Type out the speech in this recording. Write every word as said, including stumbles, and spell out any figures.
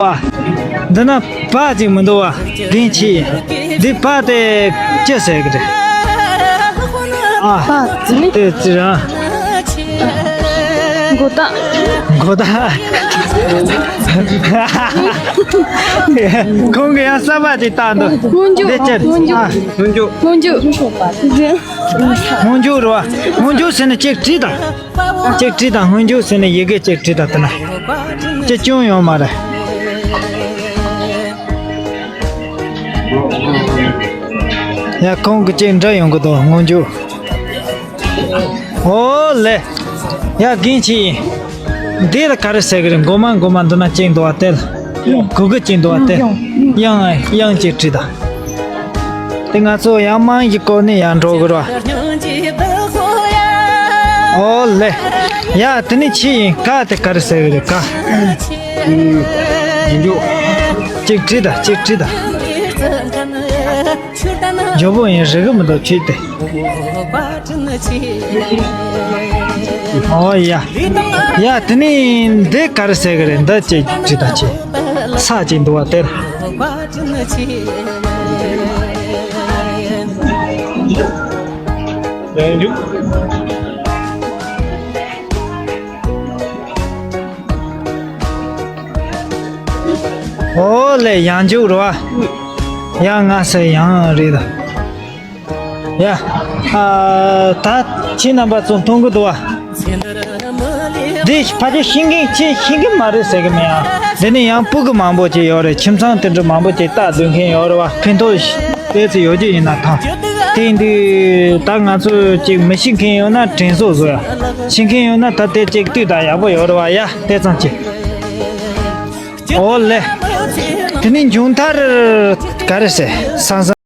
འདི་ན་པ་ཅིག་མི་འདུག་བ། རྒན་ཁྱི། འདི་པ་དེ་ཅི་ཟེར་གི་རེད། ཨ། པ་ཙི་ནི། དེ་ཙི་ར། མགོ་ཏ། མགོ་ཏ། ཁོང་གི་ཡང་གསར་པ་ཅིག་བཏགས་འདུག་སྔོན་འཇུག་འདི་ཅི། སྔོན་འཇུག་ཨ། སྔོན་འཇུག་སྔོན་འཇུག་སྔོན་འཇུག་རེད་བ། སྔོན་འཇུག་ཟེར་ན་ཅིག་བྲིས་དང་། གཅིག་བྲིས་དང་། སྔོན་འཇུག་ཟེར་ནས་ཡི་གེ་གཅིག་བྲིས་དང་། དེ་ན་ཅི་ཅུང་ཡོད་མ་རེད། ཡ། ཁོང་གི་གཅིག་འདྲ་ཡོང་གི་འདུག་སྔོན་འཇུག་ཨོ་ལེ། ཡ། རྒན་ཁྱི་ཡིན། འདི་ལ་ག་རེ་ཟེར་གི་རེད། མགོ་མ་མགོ་མ་འདི་ན་གཅིག་འདུག་བ། དེ་ལ་གུ་གུ་གཅིག་འདུག་བ། དེ་ལ་དབྱངས་དབྱངས་གཅིག་བྲིས་དང་། དེ་ང་ཚོ་ཡང་མང་གི་སྐོར་ནས་ཡང་འགྲོ་དགོས་ར། ཨོ་ལེ། ཡ། དེ་ནི་ཆི་ཡིན། ཀ་དེ་ག་རེ་ཟེར་གི་རེད། ཀ་གཅིག་བྲིས་དང་། གཅིག་བྲིས་དང་། ཇོ་བོ་ཡིན། རིག་གི་མི་འདུག་ཁྱོད་དེ། ཨོ་ཡ། ཡ། དེ་ནི་འདི་ག་རེ་ཟེར་གི་རེད། འདི་གཅིག་བྲིས་དང་། ཆི་ས་གཅིག་འདུག་བ། དེ་ལ། ཨོ་ལེ། ཡང་འཇུག་རེད་བ། ཡང་ང་ཟེར་ཡང་རེད་ད། ཡ། ཨ། ད་ཁྱེད་རྣམ་པ་ཚོ་མཐོང་གི་འདུག་བ། འདི་ཕལ་ཆེར་ཤེས་མཁན། ཁྱེད་ཤེས་ཀྱི་མ་རེད་ཟེར་གི་མེད་ཨ། འདི་ནི་ཡང་སྤུ་གུ་མང་པོ་ཅིག་ཡོད་རེད། ཁྱིམ་ཚང་དེ་འདྲ་མང་པོ་ཅིག་ལྟ་སྡོད་མཁན་ཡོད་རེད་བ། ཕན་ཐོགས་དེ་ཚོ་ཡོད་རྒྱུ་ཡིན་ན་ཐང་། དེ་འདི་ད་ང་ཚོ་ཅིག་མི་ཤེས་མཁན་ཡོད་ན་དྲན་གསོ་བཟོ་ཡ། ཤེས་མཁན་ཡོད་ན་ད་དེ་ཅིག་ལྟོས་དང་། ཡག་པོ་ཡོད་རེད་བ། ཡ། དེ་ཙམ་གྱིས། ཨོ་ལེ། དེ་ནི་མཇུག་མཐར་ག་རེ་ཟེར། སང་སང་།